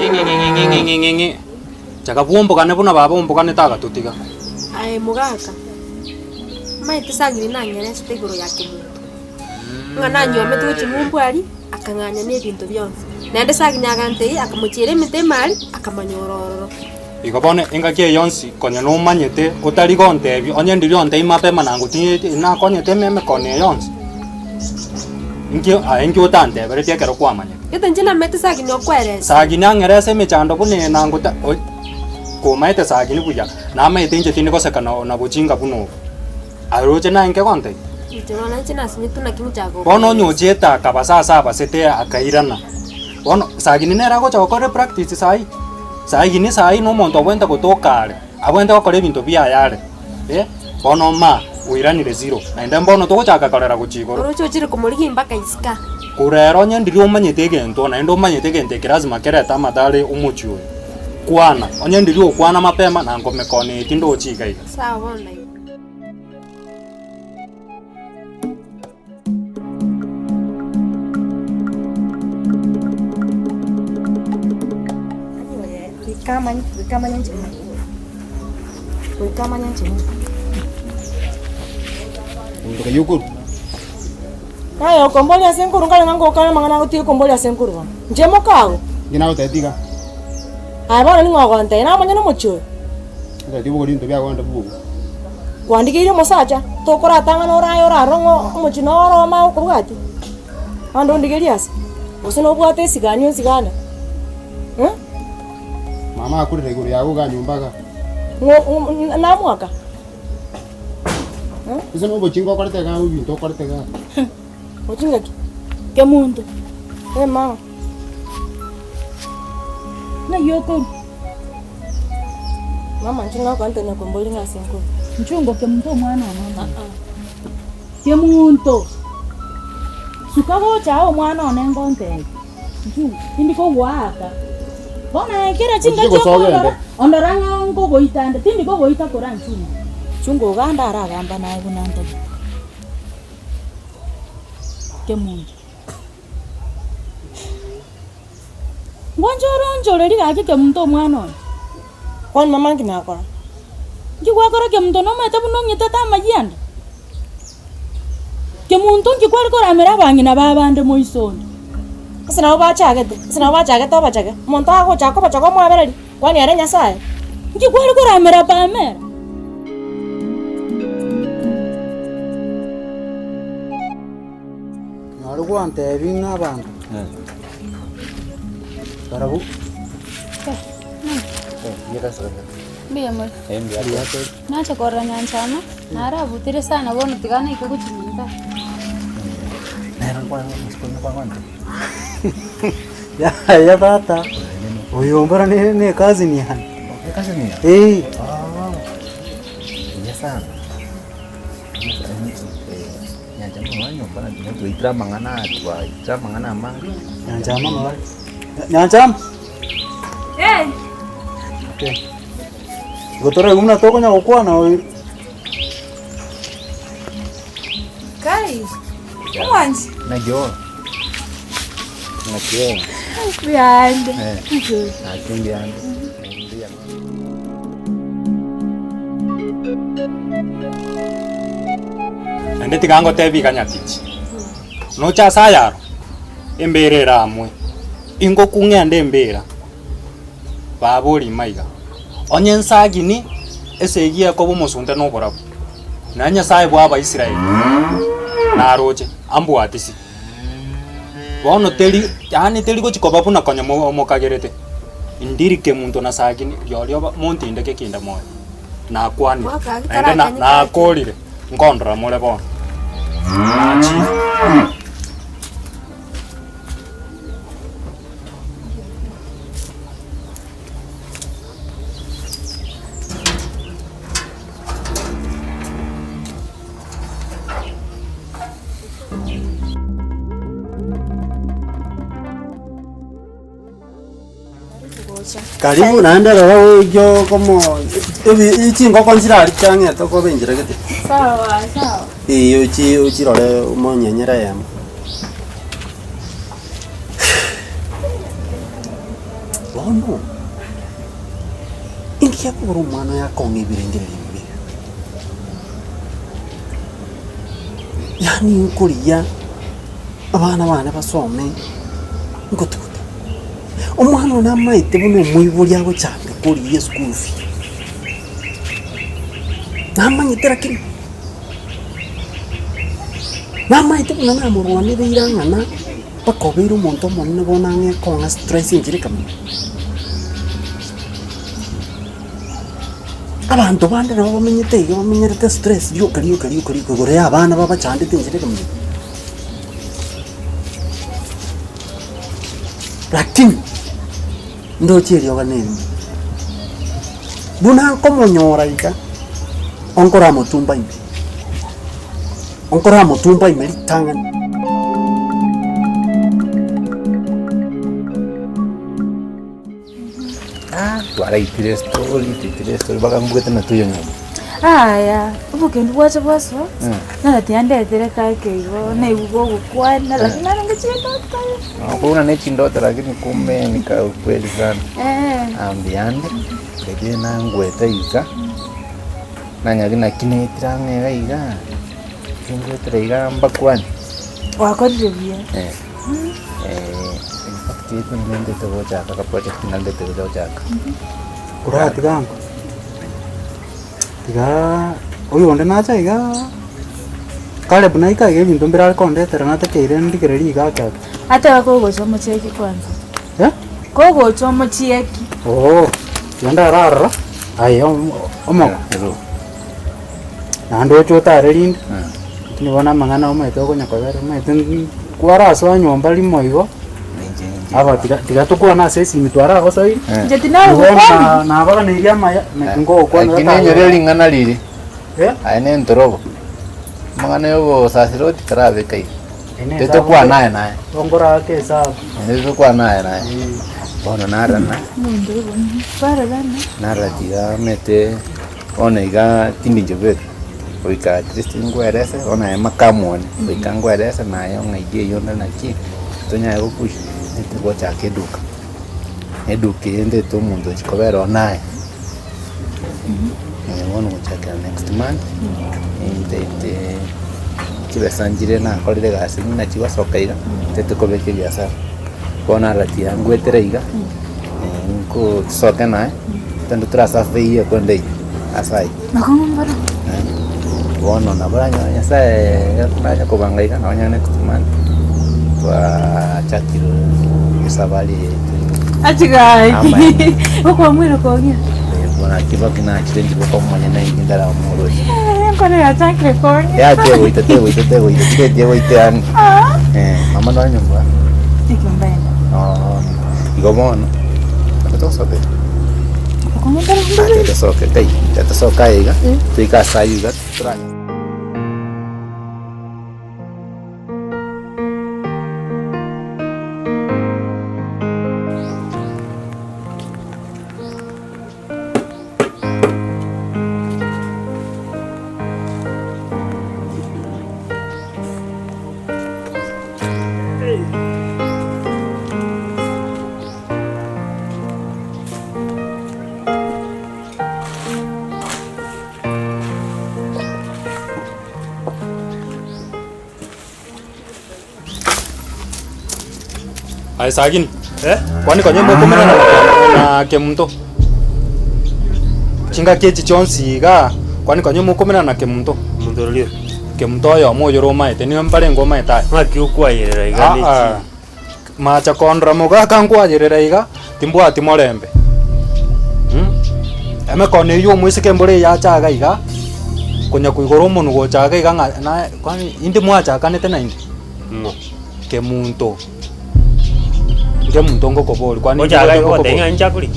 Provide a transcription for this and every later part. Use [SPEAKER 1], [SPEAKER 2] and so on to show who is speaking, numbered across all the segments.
[SPEAKER 1] Ng'ing'ing'ing'ing'ing'ing'ing'ing'i. Chaka bwombogane buna baba omboganete agatotiga.
[SPEAKER 2] Aye mogaka, omanyete Sagini nang'eresete igoro ya kemonto, ng'a nanyuomete gochia ng'umbu aria, akang'anya na ebinto bionsi. Naende Sagini agantebia, akamochiera emete ime aria, akamonyora ororo.
[SPEAKER 1] Igo bono engaki eye yonsi konya nomanyete otari gontebia, onye ndiria ontebia mapema nangotinyeti nakonyete ime emekone eye yonsi. Inki aye inki otanteberetie ekero kwamanyete?
[SPEAKER 2] Gete inche namanyete Sagini okweresa.
[SPEAKER 1] Sagini ang'erese emechando buna eye nangota oi komaete Sagini buya, namaete inche tindi goseka na na bochinga buna obo. Aye roche naye inke gontebia?
[SPEAKER 2] Inche bono inche nasinyetwe naki ngochaka
[SPEAKER 1] Bono onye
[SPEAKER 2] gokoeresa.
[SPEAKER 1] ochiete akabasa ase abasete akairana, bono Sagini nere agocha gokora epractice saii. Saini saii na omonto obwenerete gotoka are, abwenerete gokora ebinto biaye are, eh, bono ma oiranire zero, naende mbono togochaka korera gochia igoro.
[SPEAKER 2] Oroche ochire komorigia mpaka isiko aa.
[SPEAKER 1] Korwa ero onye ndiria omanyete egento naende omanyete egento eke lazima kerete amadhara omochie oyo, kwana, onye ndiria okwana mapema na ngomekona eye tindochi iga iga.
[SPEAKER 2] Sawa bono naigwa.
[SPEAKER 3] Naye okomboria ase nkoru nkare ng'a ngokana amang'ana agotiga komboria ase nkoru bono. Inche mokago?
[SPEAKER 4] Inche nagotebia tiga.
[SPEAKER 3] Aye bono ning'o ogontebia? Namanye nomochie oyo.
[SPEAKER 4] Ntaeti bogori ebinto biago onde bobe.
[SPEAKER 3] Kwandigeire omosacha, tokoratang'ana oraye orarore ng'a omochie noro ome agokobwatia, naende ondigerie ase, gose nobwate esigani onsigane eh?
[SPEAKER 4] Mama akorera igoro yago igaa nyomba igaa.
[SPEAKER 3] Ng'o ng'o namwaka eh?
[SPEAKER 4] Gose nobochinga okorete igaa ebinto okorete igaa.
[SPEAKER 3] Bochinga ki?
[SPEAKER 5] Kemunto.
[SPEAKER 3] Eh mama.
[SPEAKER 5] Ng'ai okorwa?
[SPEAKER 3] Mama inche nakontebia kombori ng'a ase nkorwa.
[SPEAKER 5] Nchungo Kemunto omwana one omonene. Kemunto, suka gocha aa omwana one ngontebie. Nchungo, tindi kogoaka. Bono aye kera chingaki
[SPEAKER 4] Ochiche gosoa ogende.
[SPEAKER 5] okondora, ondora ng'a nkogoita nde, tindi kogoita kora nchungo. Chungo ogande aragamba naye buna ntagete. Kemunto. Ngwanchore onchoreri gaki kemunto omwana one.
[SPEAKER 3] Kwani mama nki nakora?
[SPEAKER 5] Nki gwakora kemunto nomanyete buna ong'itete amayianda? Kemunto nki kware koramera abang'ina ba abande moiso onde?
[SPEAKER 3] Ase nabo bachagete, ase nabo bachagete obachake, omonto agochaka obochake omwabereri, kwani ere Nyasaye?
[SPEAKER 5] Nki kware koramera Pamela?
[SPEAKER 6] Nyore gwantebia ng'a abanto barabwo
[SPEAKER 7] Mbuya more. Nacha korora Nyanchama, narabutire sana bono tiga naike gochia nyomba.
[SPEAKER 6] Yaya tata, oyo mbora ne ne ecousin yane. Eh. Nyanchama nore. Nyanchama.
[SPEAKER 7] Eh.
[SPEAKER 6] Okay. Igo toraigwe buna tokonya gokwana oyo.
[SPEAKER 7] Kai. Omwanchi.
[SPEAKER 8] Naki oo? Naki oo?
[SPEAKER 7] Mbuya ande.
[SPEAKER 8] Eh. Naki mbuya ande. Mbuya.
[SPEAKER 1] Naende tiga ngotebie iga nyatichi, noche ase ayaro, embeera ere amwe, ingokung'ende embeera, baba orima iga. Onye ensagini, esegi ekoba omosunte na oborabu, na Nyasae bwa Abaisraeli naroche, ambwatisi. Bono teri yaani teri gochi koba buna konya mo mokagerete, ndiri kemunto na sagini riorio ba montindeke kinde moyo. Nakwanire, naende na nakorire, nkondora more bono. Nachire.
[SPEAKER 6] Karibu naende rora oikio komo ebi chingoko nchirari chiang'ete okoba enchera gete.
[SPEAKER 7] Sawa sawa.
[SPEAKER 6] Eeh ochi ochirore omonyenyere eyemo. Bono, inki gekogera omwana oyo akong'a ebirengererio ebibe ebi? Yaani nkorigia abana bane basome ngotuguta. Omwana one amaete buna omoibori agochanda korigia eschool fee, namanyete lakini namaete buna namorwanereire ang'ana mpaka obeire omonto omonene bono ang'e kong'a stress enchera ekamina. Abanto bande nabo bamenyete iga bamenyerete stress rioka rioka rioka rioka igoro ya abana babachandete enchera ekamina. Lakini ndoche erioba nerimo, buna nkomonyora iga, onkore amotumba ime, onkore amotumba ime ritang'ani.
[SPEAKER 8] Twaraitire estori, twaitire estori mpaka mbwete na toiyo nyomba.
[SPEAKER 7] Aya, obokendu bwacha bwasoa, naro tiandetere kake igo, naigwa gogokwana, lakini narenge chindoto.
[SPEAKER 8] Okuna ne chindoto lakini kumbe ni ka ukweli sana.
[SPEAKER 7] Eh.
[SPEAKER 8] Ambiande, riria nangwete iga, nanyari naki naetire ang'e iga iga, ningwetera iga mbakwanie.
[SPEAKER 7] Gwakorire buya.
[SPEAKER 8] Eh. In fact nintete gochaka ka project nantete gocha gochaka.
[SPEAKER 1] Koratiga ango, tigaa oyonde nacha igaa, Caleb naika iga ebinto mbire are kondetera natakeire ndigererie iga ake ake.
[SPEAKER 7] Ateba kogocha omochieki kwanza.
[SPEAKER 1] Eh?
[SPEAKER 7] Kogocha omochieki.
[SPEAKER 1] Oo, tiga ndare aroro, aye omo omoko. Naende oche otare rinde, lakini bono amang'ana omanyete okonya kobera, omanyete kwarasoa nyomba rimo igo, aba tiga tiga tokwane ase esimi twaragosoire,
[SPEAKER 7] Inche
[SPEAKER 1] igo
[SPEAKER 7] tinagokwania.
[SPEAKER 1] na nabaganeirie amaya, naki ngogokwanera
[SPEAKER 8] Lakini enyore
[SPEAKER 1] tayari.
[SPEAKER 8] ring'ana riri,
[SPEAKER 1] Eh?
[SPEAKER 8] aye ne entorobo, amang'ana ya obosasiroti tarabeka iga.
[SPEAKER 1] Eye ne esabu
[SPEAKER 8] Titokwana aye naye,
[SPEAKER 1] Ongorake esabu.
[SPEAKER 8] titokwana aye naye. Bono narana,
[SPEAKER 7] Bararana.
[SPEAKER 8] narara tiga omanyete Bono iga tindi inche bweka, goika at least nkwerese, bono aye makamu one, goika nkwerese naye ong'aidie eywo onde naki, tonyare gopush, gochaka eduka. Eduka eye ndete omonto ochia kobera oo naye, bono gochakera next month, nintete chibesa nchire nakorire egasi nachi gosoka iga, ntete kobeka ebiasara. Bono arati angwetera iga. Nko tosoke naye, togende torasafe eywo ekwenda eywo, ase aywo.
[SPEAKER 7] Bakong'u mboro.
[SPEAKER 8] Bono nabo oranyore Nyasaye nanye kobanga iga nabo onye next month, twachakire esabari yaito
[SPEAKER 7] Achigai.
[SPEAKER 8] Amaene.
[SPEAKER 7] Okwamwire kong'ia.
[SPEAKER 8] Bono kibaki nachire inche boka omonyene inche ntaramoroche.
[SPEAKER 7] Enkoro yachakire kong'ia.
[SPEAKER 8] Ya tegoita tegoita tegoita tigetie goita yaani. Mama nore nyomba?
[SPEAKER 7] Ekiomba
[SPEAKER 8] Oo, igo bono, nabo togosoka iga? Aye tosoke kai, tosoke aye iga, toike ase aywo iga toranya.
[SPEAKER 1] Aye Sagini, kwani konya mokomerana na Kemunto? Chingaki echi chionsi igaa, kwani konya mokomerana na Kemunto?
[SPEAKER 9] Omonto oria.
[SPEAKER 1] Kemunto oyomo oyore omaete, nigo mbarenge omaete aye.
[SPEAKER 9] Ng'aki okwayerera iga
[SPEAKER 1] Ah,
[SPEAKER 9] ne
[SPEAKER 1] ah. Macha kondora mogaka nkwayerera iga, timbwati morembe. Emekono eywo omoiseke mbore eyacha iga iga, konya koigora omonwe gocha iga iga ng'a naye kwani inde mwachakanete naende?
[SPEAKER 9] Ng'o?
[SPEAKER 1] Kemunto. Nkemunto ngokoboria kwani
[SPEAKER 9] Gocha iga
[SPEAKER 1] inche
[SPEAKER 9] goteba
[SPEAKER 1] ngokoboria.
[SPEAKER 9] ng'a inche akori?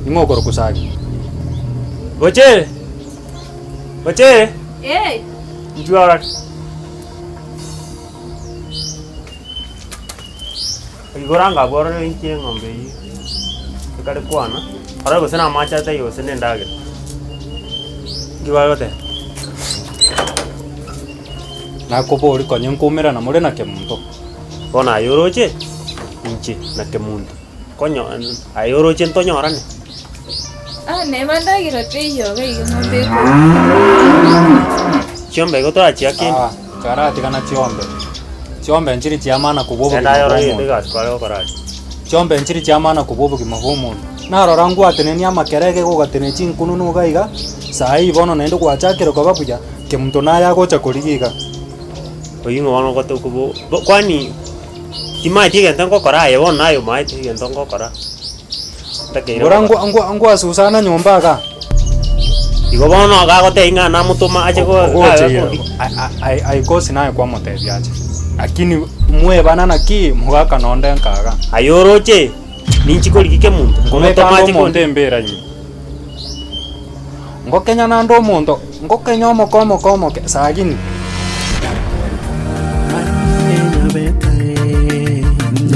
[SPEAKER 1] Ning'o okorokwa Sagi?
[SPEAKER 9] Bochere! Bochere!
[SPEAKER 2] Eh.
[SPEAKER 9] Inchuo orore. Igoro anga abwo orore inche eng'ombe eyio ekare kwana, orore gose na amache ataiyo gose na endagera. Inki bagoteba?
[SPEAKER 1] Nakoboria konya nkoumerana more na Kemunto.
[SPEAKER 9] Bono aye oroche, inche na Kemunto. Konyo aye oroche ntonyorane.
[SPEAKER 7] Ah, neba ndagera teiyo iga iga ng'ombe ekoria.
[SPEAKER 9] Chiombe igo torachiake inde.
[SPEAKER 1] Ah, charatigana chiombe. Chiombe nchiri chiamana kobua
[SPEAKER 9] Genda
[SPEAKER 1] obogima
[SPEAKER 9] aye
[SPEAKER 1] bwa
[SPEAKER 9] orore egento
[SPEAKER 1] omonto.
[SPEAKER 9] egasi kware gokora aria.
[SPEAKER 1] Chiombe nchiri chiamana kobua obogima bwa omonto. Narora ngwatenenia amakerege gogatenenia chinkununu iga iga, saa hii bono naende gwachakire koba buya, kemunto naye agocha korigia iga.
[SPEAKER 9] Oyio ng'o bono ogote kobo kwani Timaeti egento ngokora aye bono naye omaete egento ngokora. Ntakeire
[SPEAKER 1] Bora
[SPEAKER 9] gokora.
[SPEAKER 1] ngwa ngwa ngwasusana nyomba igaa.
[SPEAKER 9] Igo bono gagotebia ng'a namotoma ache go
[SPEAKER 1] Ogocheire
[SPEAKER 9] abe
[SPEAKER 1] aikosi naye kwamotebia ache. Lakini mwebana naki mogaka nonde nkaga.
[SPEAKER 9] Aye oroche, ninchi korigia kemonto,
[SPEAKER 1] Nkobeka
[SPEAKER 9] nkomotoma
[SPEAKER 1] ande
[SPEAKER 9] ache
[SPEAKER 1] omonto
[SPEAKER 9] kondi.
[SPEAKER 1] embera ime. Ngokenya nande omonto, ngokenya omoke omoke omoke, sagini.